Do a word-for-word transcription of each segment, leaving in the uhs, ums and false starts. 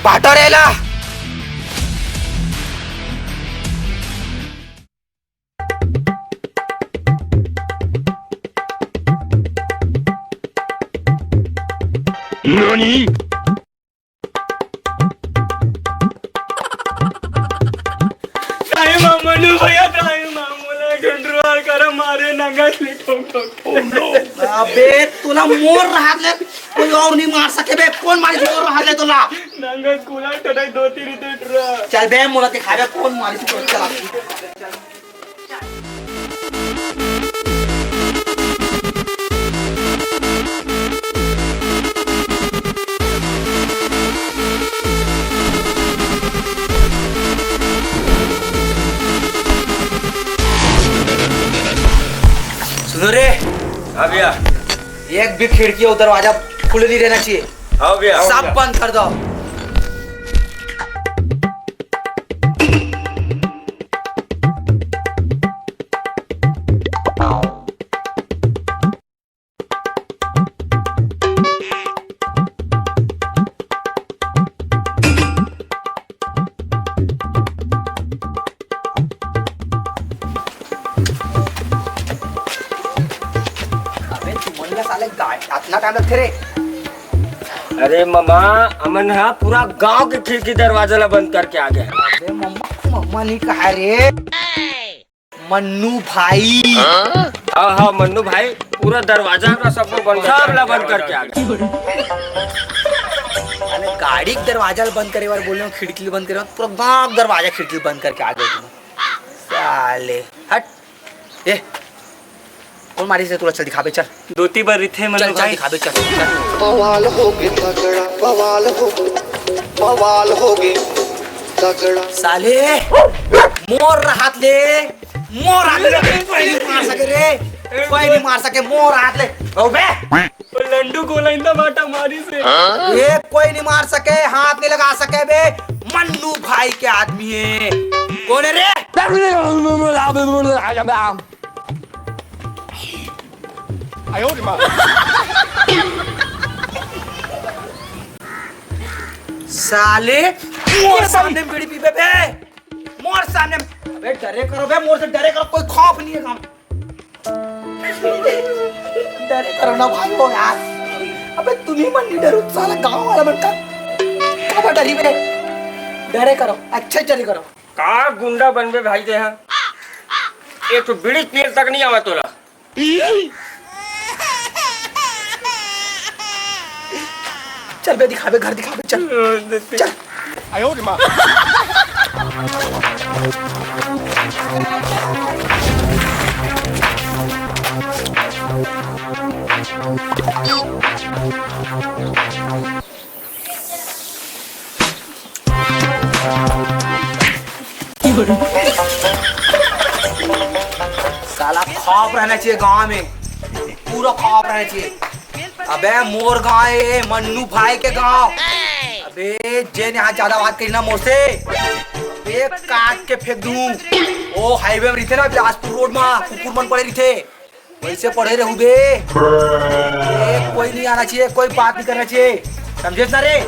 पाटो रेला। नहीं मामू, भैया, नहीं मामू, मोला एक ठन टुरा करा मारे नंगत ले ठोक ठोक। अबे, तोला मोर रहत ले कोई अउ नइ मार सके बे। कोन मारिस मोर रहत ले तोला? नंगत कुला टटक दो तीन टुरा। चल बे, मोला दिखाबे कोन मारिस तोला। चल। सुनो रे। हाँ भैया। एक भी खिड़की और दरवाजा खुले नहीं रहना चाहिए। हाँ भैया। सब बंद कर दो। अबे तुमन ला साले गाय अतना टाइम लगथे रे। अरे ममा, अमन हा पूरा गांव के खिड़की दरवाजा ला बंद करके आ गए। अबे मम्मा, मम्मा नहीं कहा रे। मन्नू भाई। हाँ, हाँ, मन्नू भाई, पूरा दरवाजा का सबको बंद, सब ला बंद करके आ गए। अरे गाड़ी के दरवाजा ला बंद करे बार बोले हो, खिड़की ला बंद करे बार, पूरा गांव के दरवाजा खिड़की बंद करके आ गए तुम। साले, हट। ए, कोन मारिस रे तोला? चल दिखाबे, चल। धोती बर रिथे मन चल, चल भाई। दिखाबे, चल, चल। बवाल होगे तगड़ा, बवाल होगे, बवाल होगे तगड़ा। साले, मोर रहत ले, मोर रहत ले, कोई नहीं मार सके रे, कोई नहीं मार सके, मोर रहत ले। अबे। वो लंडू गोला इंदा बाटा मारिस रे। ये कोई नहीं मार सके, हाथ नहीं लगा सके बे। मन्नू भाई के आदमी है। कौन है रे? साले, मोर सामने में बीड़ी पीबे बे, मोर सामने में। अबे डरे करो बे, मोर से डरे करो, कोई खौफ नहीं है गाँव में। डरे करो ना भाई हो यार। अबे तुम ही मन नहीं डरो, साला गांव वाला मन का। काबर डरी बे? डरे करो, अच्छे डरे करो। का गुंडा बनबे भाई ते हा? एक तो बीड़ी पीए तक नहीं आवा तोला। चल बे, दिखाबे, घर दिखाबे, चल। चल। साला खौफ रहना चाहिए गांव में, पूरा खौफ रहना चाहिए। अबे मोर गांव है, मन्नू भाई के गांव। अबे जेन यहाँ ज्यादा बात करी ना मोर से, अबे काट के फेंक दूं। ओ हाईवे में रहिथे ना, बिलासपुर रोड में कुकुर मन पड़े रहिथे। वैसे पड़े रहू बे। ए, कोई नहीं आना चाहिए, कोई बात नहीं करना चाहिए, समझे ना रे?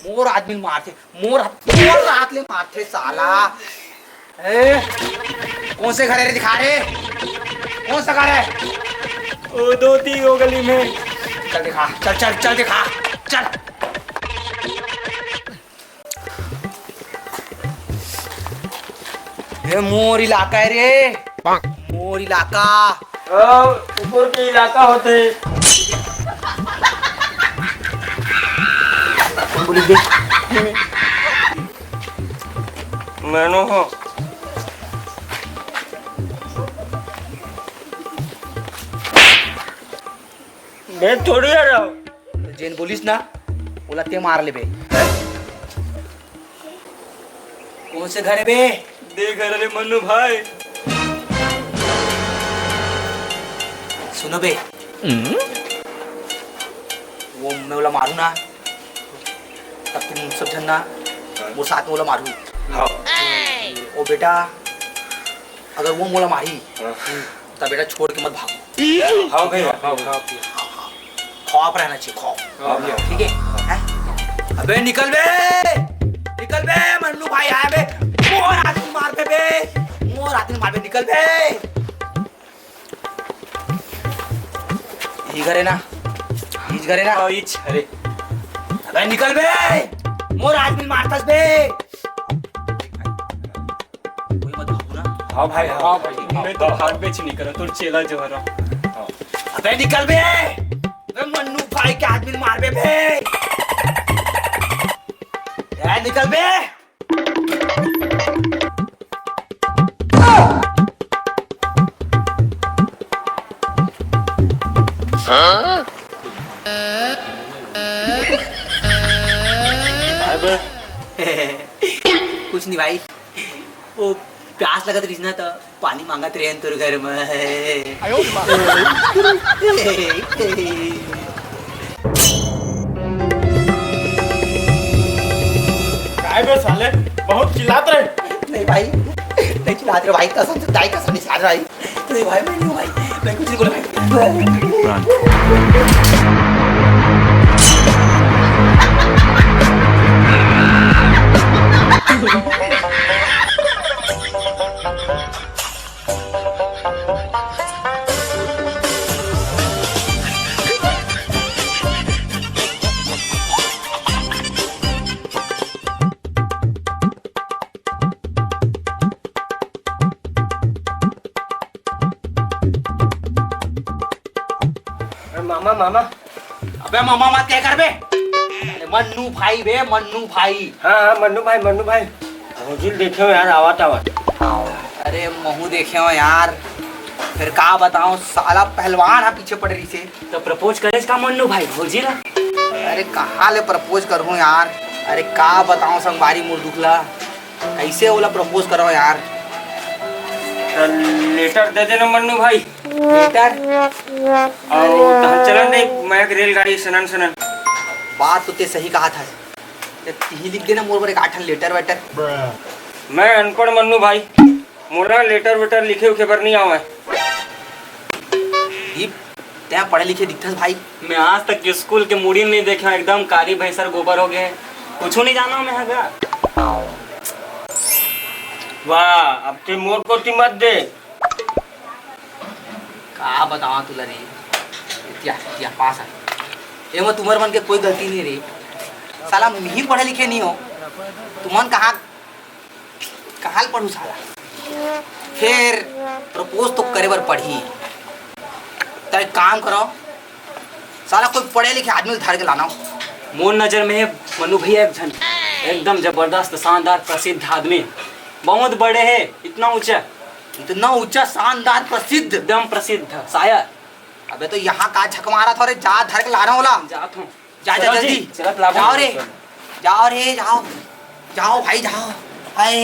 मोर आदमी मारथे, मोर, मोर हाथ ले मारथे साला। ए, कौन से घर है रे, दिखा रे, कौन सा घर है? ओ दो तीन वो गली में। चल दिखा, चल, चल, चल दिखा, चल। ये मोर इलाका है रे, मोर इलाका। हाँ, ऊपर के इलाका होते। बोली दे। मैनो हो। मैं थोड़ी आ रहा हूँ। जेन बोलिस ना, ओला ते मार लेबे। कौन से घर है बे? दे घर रे मन्नू भाई। सुनो बे, वो मैं ओला मारू ना, तब तुम सब झन ना, वो साथ में ओला मारू। हाँ। ओ बेटा, अगर वो मोला मारी, हाँ। तब बेटा छोड़ के मत भागो। हाँ भैया, हाँ, हाँ। खौफ रहना चाहिए, खौफ। हाँ भैया। ठीक है? हैं? अबे निकल बे, निकल बे, मन्नू भाई आय बे। मोर आदमी मारबे बे, मोर आदमी मारबे, निकल बे। इही घर हे ना, इही घर हे ना। हाँ, इही घर हे। अबे निकल बे, मोर आदमी मारथस बे। कोई मत भागो ना। हाँ भाई, हाँ। हाँ भाई, मैं तो भागबे च नहीं करो, तोर चेला जो हरंव। अबे निकल बे, अबे मन्नू भाई के आदमी मारबे बे। ए, निकल बे। कुछ नहीं भाई, वो प्यास लगत रहिस ना, त पानी मांगत रहेन तोर घर में। काय बे साले, बहुत चिल्लात रहे। नहीं भाई, नहीं चिल्लात रहे भाई, कसम से दाई कसम नहीं चिल्लात रहे भाई। नहीं भाई, मैं नहीं हूँ भाई, मैं कुछ नहीं बोला भाई। अरे मामा, मामा। अबे मामा मत कह कर बे। अरे मन्नू भाई बे, मन्नू भाई। हाँ, हाँ, मन्नू भाई, मन्नू भाई। भौजी ल देखे हंव यार, आवत, आवत। अरे महूं देखे हंव यार, फेर का बतावंव, साला पहलवान ह पीछे पड़े रहिसे। त propose करेस का मन्नू भाई भौजी ला? अरे कहाँ ले propose करहूं यार, अरे का बतावंव संगवारी मोर दुख ला, कइसे ओला propose करंव यार। त letter दे देना मन्नू भाई। Letter? अउ तहन चलन दे, मैं एक रेलगाड़ी सनन सनन। बात तो तें सही कहत हस। ते तिही लिख देना मोर बर एक आठन letter वेटर। मैं अनपढ़ मन्नू भाई, मोला letter वेटर लिखे उखे बर नइ आवय। दीप, तें पढ़े लिखे दिखथस भाई। मैं आज तक स्कूल के मुड़ी नइ देखे हंव, एकदम कारी भैंसर गोबर हो गे। कुछू नइ जानंव मैं ह गा। वाह, अब तें मोर कोती मत दे। का बतावंव तुला रे, इतिहास, इतिहास पास हे। एमा तुमर मन के कोई गलती नइ रे, साला मिही पढ़े लिखे नइ हों, तुमन कहाँ, कहाँ ले पढ़हू साला। फेर propose तो करे बर पड़ही, त एक काम करंव, साला कोई पढ़े लिखे आदमी ल धर के लानंव। मोर नजर में हे मन्नू भैया एक झन एकदम जबरदस्त, शानदार, प्रसिद्ध आदमी, बहुत बड़े हे, इतना ऊंचा। इतना ऊंचा, शानदार, प्रसिद्ध। एकदम प्रसिद्ध, शायर। अबे तो यहाँ का झक मारत हस रे, जा धर के लाना ओला। जात हंव। जा, जा, चलो जी, जल्दी। चलत लाबो जाओ रे, चल। जाओ रे, जाओ। जाओ भाई, जाओ। हाय।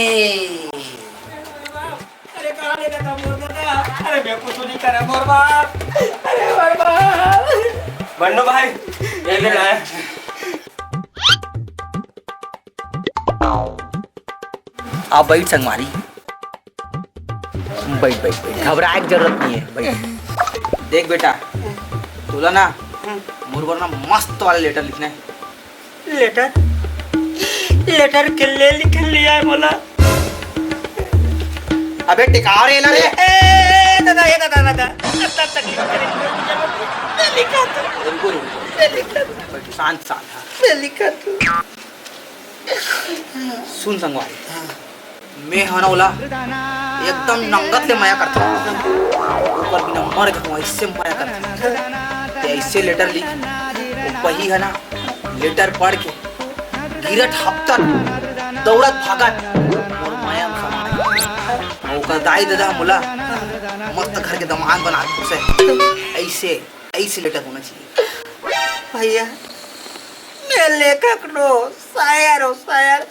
अरे कहाँ ले गया था मोर दादा? अरे मैं कुछ नहीं करा मोर बाप। अरे मोर बाप। बन्नू भाई, ये ले लाए। आ बइठ संगवारी, बइठ, बइठ, बइठ, घबराए के जरूरत नइ हे, बइठ। देख बेटा, तोला ना मोर बर ना मस्त वाला letter लिखना हे। Letter? Letter के ले लिखे ले आए मोला। अबे टिकाव रे एला रे। ए दादा, ए दादा, दादा, तकलीफ करे, मैं लिखा तो। रुको, रुको। मैं लिखा तो। बइठ, शांत, शांत, हाँ। मैं लिखा तो। सुन संगवारी, हाँ। मैं हव ना ओला एकदम नंगत ले मया करथंव, ओकर बिना मर जाहूं, अइसे मया करथंव। ते अइसे letter लिख, ओ पही हे ना, letter पढ़ के गिरत हपतत, दउड़त भागत मोर मया म समा जाही। ओकर दाई ददा मोला मस्त घर के दमाद बना के खुश हे। अइसे, अइसे letter होना चाहिए। भैया, मैं लेखक नोहंव, शायर हंव, शायर।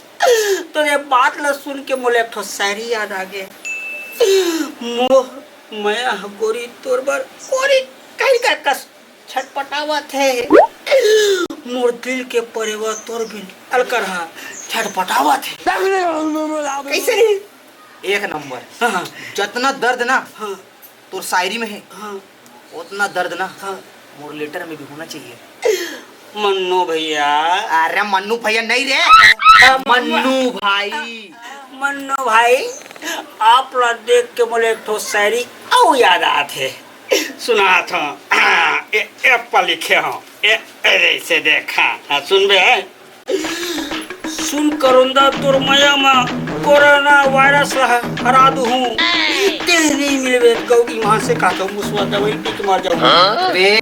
तोर ये बात ल सुन के मोला एक ठो शायरी याद आ गे। मोह मया ह गोरी तोर बर कोरी कहीं का कस छटपटावत हे। मोर दिल के परेवा तोर बिन अलकर हा छटपटावत हे। कइसे रे? एक नंबर। हाँ, हाँ। जतना दर्द ना हाँ। तोर शायरी में हे, हाँ। ओतना दर्द ना हाँ। मोर letter में भी होना चाहिए। मन्नू भैया। अरे मन्नू भैया नहीं रे, मन्नू भाई। मन्नू भाई, आप ला देख के मोला एक ठो शायरी अउ याद आत हे। सुनात हूँ। ए, ए पर लिखे हूँ। ए, ए, ऐसे देखा। हाँ, सुनबे? सुन करोंदा, तोर मया म कोरोना वायरस ला हरा दूहूं। तेह नहीं मिलबे, गौरी माँ से कहत हूँ, मुसवा दवाई पी के मर जाऊँ। बे,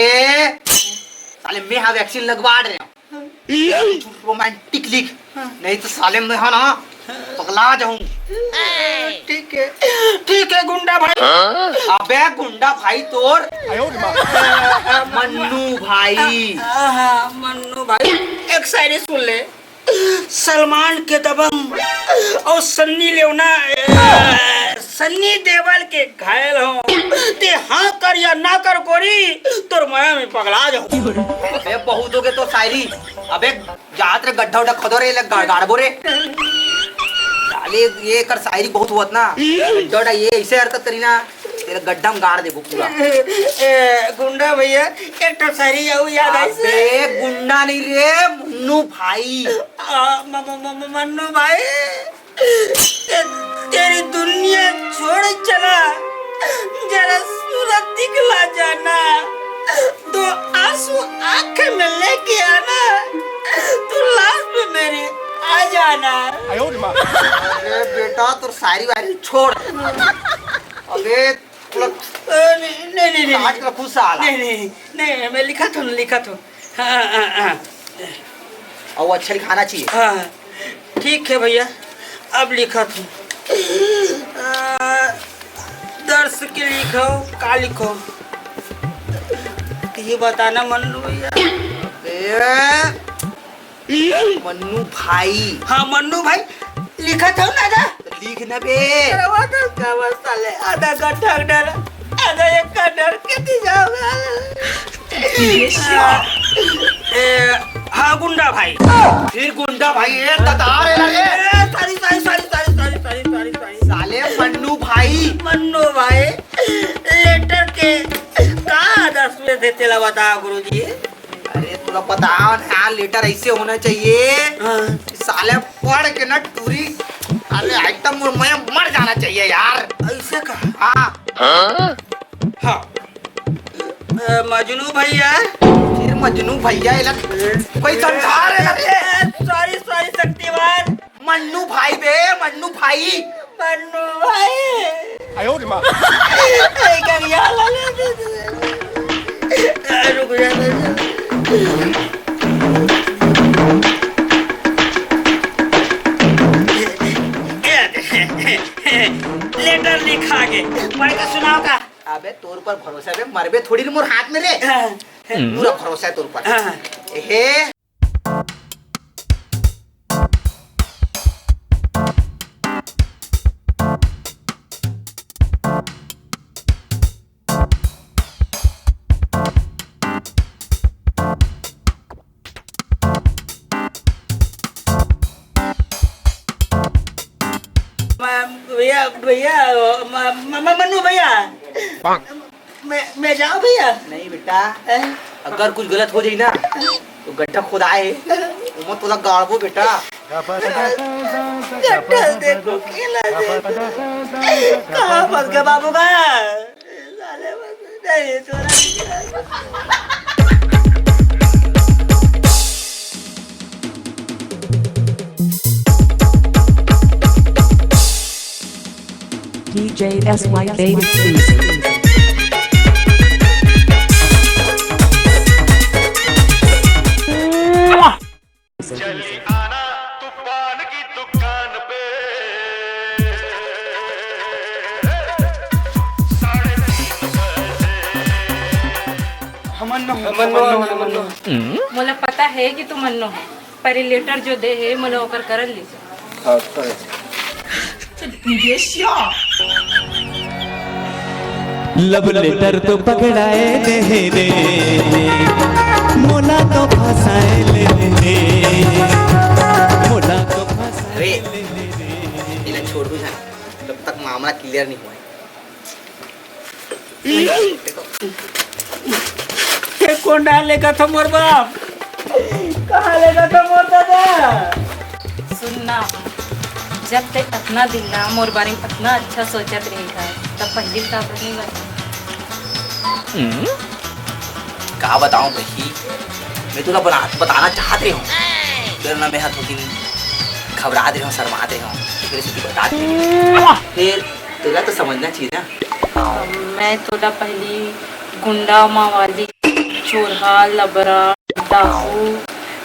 साले मैं हा वैक्सीन लगवा रहे हैं। रोमांटिक लिख, नहीं तो साले मैं हा ना पगला जाऊँ। ठीक है, ठीक है गुंडा भाई। अबे गुंडा भाई तोर मन्नू भाई। हाँ, हाँ, मन्नू भाई, एक शायरी सुन ले। सलमान के दबंग अउ सन्नी लियोना, ए, सन्नी देवल के घायल हो। ते हाँ कर या ना कर गोरी, तोर मया में पगला जाऊँ। अबे बहुत हो गे तोर शायरी। अबे जात रे गड्ढा उड्ढा खोदो रे, ले गा-, गाड़बो रे। साले ये कर शायरी बहुत होवत ना। गड्ढा उड्ढा ये ऐसे हरकत करी ना, तेरे गड्ढा में गाड़ देबो पूरा। ए, गुंडा भैया, एक ठो शायरी अउ याद आइस। अबे गुंडा नहीं रे, मन्नू भाई। आ, म-, म-, म-, म-, मन्नू भाई, ते-, तेरी दुनिया छोड़ चला, जरा सूरत दिखला जाना, दो आंसू आंख में लेके आना, तू लास्ट में मेरी आ जाना। अरे बेटा, तोर शायरी वायरी छोड़। अबे, तुला अ, नहीं, नहीं, नहीं, नहीं, काट के खुश साला। नहीं, नहीं, नहीं, मैं लिखत हूँ, लिखत हूँ। हाँ, हाँ, हाँ। अउ अच्छा लिखाना चाहिए। हाँ, ठीक है भैया, अब लिखत हूँ। अ, दर्श के लिखो, का लिखो? ये बताना मन्नू भैया। ए, मन्नू भाई। हाँ, मन्नू भाई, लिखत हूँ ना दा। तो लिख न बे। अरे वो तो का बस साले आधा गड्ढा डर, आधा एक का डर के दी जाओगा। ए, हाँ, गुंडा भाई। फिर गुंडा भाई, ए, ततार है ना रे। ए, sorry, sorry, sorry। साले मन्नू भाई। मन्नू भाई, लेटर के का दस में से तेला बता गुरुजी। अरे, तोला बताओ ना यार, लेटर ऐसे होना चाहिए। हाँ। साले पढ़ के ना टूरी, अरे, एकदम मैं मर जाना चाहिए यार। ऐसे का? हाँ। हाँ। अ, मजनू भैया। फिर मजनू भैया, एला कोई समझा रहे ना रे? अ, sorry, sorry, शक्तिमान। मन्नू भाई बे, मन्नू भाई। मन्नू भाई। आयो रे माँ। ए, करिया वाला ले दे दे। रुक जा, रुक जा। लेटर लिखा के पढ़ के सुनाओ का? अबे तोर पर भरोसा बे, मरबे थोड़ी न मोर हाथ में रे। हाँ। पूरा भरोसा है तोर पर। हाँ। हे। म-, भैया, भैया, म-, म-, म-, मन्नू भैया। मैं, मैं जाऊं भैया? नहीं बेटा, हैं? अगर कुछ गलत हो जाई ना, तो गड्ढा खोदाए हे, ओमा तोला गाड़बो बेटा। गड्ढा देखो, केला देखो। कहाँ फंस गया बाबू का? साले बस नहीं, तोरा नहीं। D J S Y Baby Please। चल आना तू पान की दुकान पे। साढ़े तीन बजे। हमन न हो, हमन न हो, हमन न हो। मोला पता है कि तू मन्नो है, पर ये लेटर जो दे है, मोला ओकर करन ले जा। हाँ, करे। लव लेटर तो पकड़ाए दे रे, मोला तो फंसाए ले रे, मोला तो फंसाए अरे, ले रे। इला छोड़ दू जान, जब तक मामला क्लियर नहीं हुआ है। ए कोन डाहर ले कथो मोर बाप? कहाँ ले जाता मोर दादा? सुन ना, जब ते अतना दिन ला मोर बारे में अतना अच्छा सोचत रहे था, तब पहली का बनी बता। का बताऊं बहिनी, मैं तोला बना-, बताना चाहत रहे हूँ, फिर ना मैं हा थोकिन घबरात रहे हूँ, शर्मात रहे हूँ, फिर से तू बता दे। फिर तोला तो समझना चाहिए ना। मैं तोला पहली गुंडा, मावाली, चोरहा, लबरा, डाकू,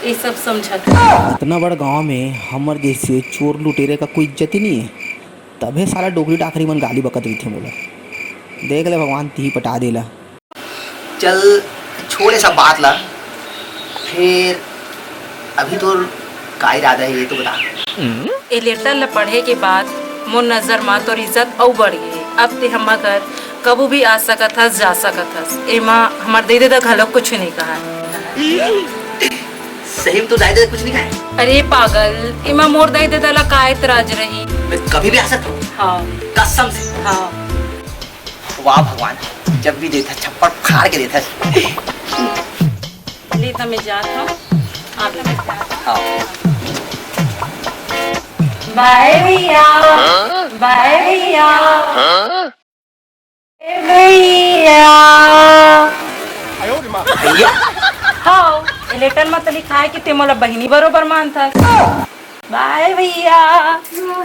ये सब समझत हूँ। इतना बड़ गांव में हमर जैसे चोर लुटेरे का कोई इज्जत ही नहीं है, तभे साला डोकरी डाकरी मन गाली बकत रहिथे मोला। देख ले भगवान, तिही पटा देला। चल, छोड़ ये सब बात ला। फिर अभी तोर का इरादा है, ये तो बता। ए लेटर ल पढ़े के बाद मोर नजर म तोर इज्जत अउ बढ़ गे। अब ते हमर घर कभू भी आ सकत हस, जा सकत हस। एमा हमर दई ददा घलो कुछु नइ कहा। सही में तो दाई ददा कुछ नहीं कहा? अरे पागल, एमा मोर दई ददा ला का एतराज रही? मैं कभी भी आ सकता हूँ? हाँ। कसम से? हाँ। वाह भगवान, जब भी देथा छप्पड़ फाड़ के देथा। ले त मैं जात हूँ, आप लोग जात हूँ। हाँ। बाय भैया, बाय भैया। ए भैया। भैया? हाँ, ए लेटर म त लिखाय कि ते मोला बहिनी बरोबर मानथस। बाय भैया।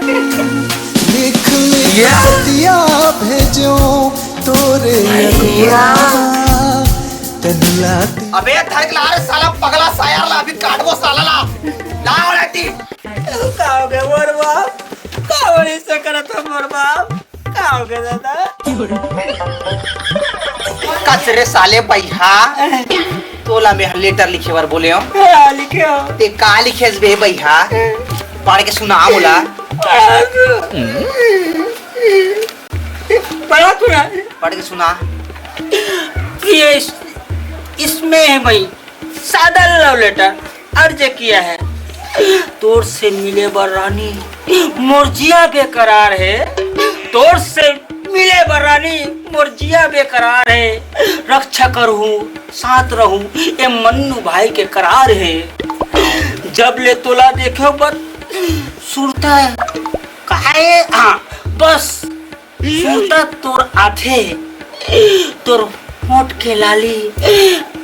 लिख लिख पतिया भेजो तोरे अगुआ तन लाती। अबे धर के ला रे साला पगला सायर ला, अभी काटबो साला ला। ला ओला ती। का हो गया मोर बाप? का हो ऐसा करत हो मोर बाप? का हो गया दादा? कस रे साले बइहा, तोला मैं लेटर लिखे बर बोले हो। हाँ, लिखे हो। ते का लिखेस बे बइहा? पढ़ के सुना मोला। पढ़ा तू ना। पढ़ के सुना। ये इस-, इसमें है भाई। सादा love letter अर्ज किया है। तोर से मिले बर रानी मोर जिया बेकरार है। तोर से मिले बर रानी मोर जिया बेकरार है। रक्षा करहूँ, साथ रहूँ, ये मन्नू भाई के करार है। जब ले तोला देखे बस सुरता है। काहे? हाँ, बस सुरता तोर आथे, तोर होंठ के लाली,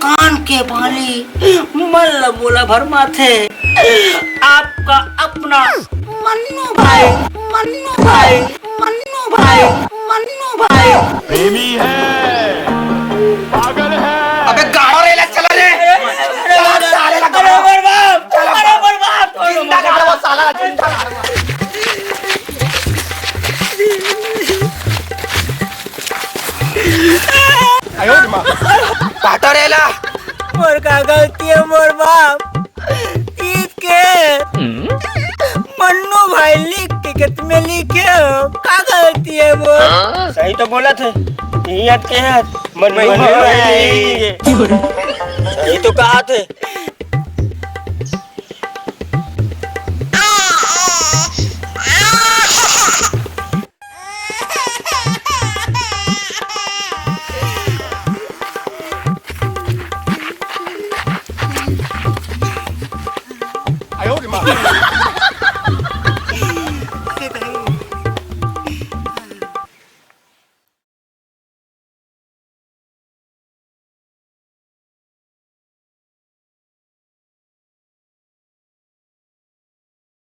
कान के बाली, मन ल मोला भरमाथे। आपका अपना मन्नू भाई, मन्नू भाई, मन्नू भाई, मन्नू भाई। प्रेमी है, पागल है। अबे गाड़ा रेला चला रे। अरे मोर बाप, अरे मोर बाप, जिंदा कर दे वो साला, जिंदा कर दे। काटा रेला। मोर का गलती है मोर बाप? ईद के मन्नू भाई लिख के खेत में लिखे हो, का गलती है मोर? सही तो बोला थे, ईद के है मन्नू भाई। सही तो कहा थे।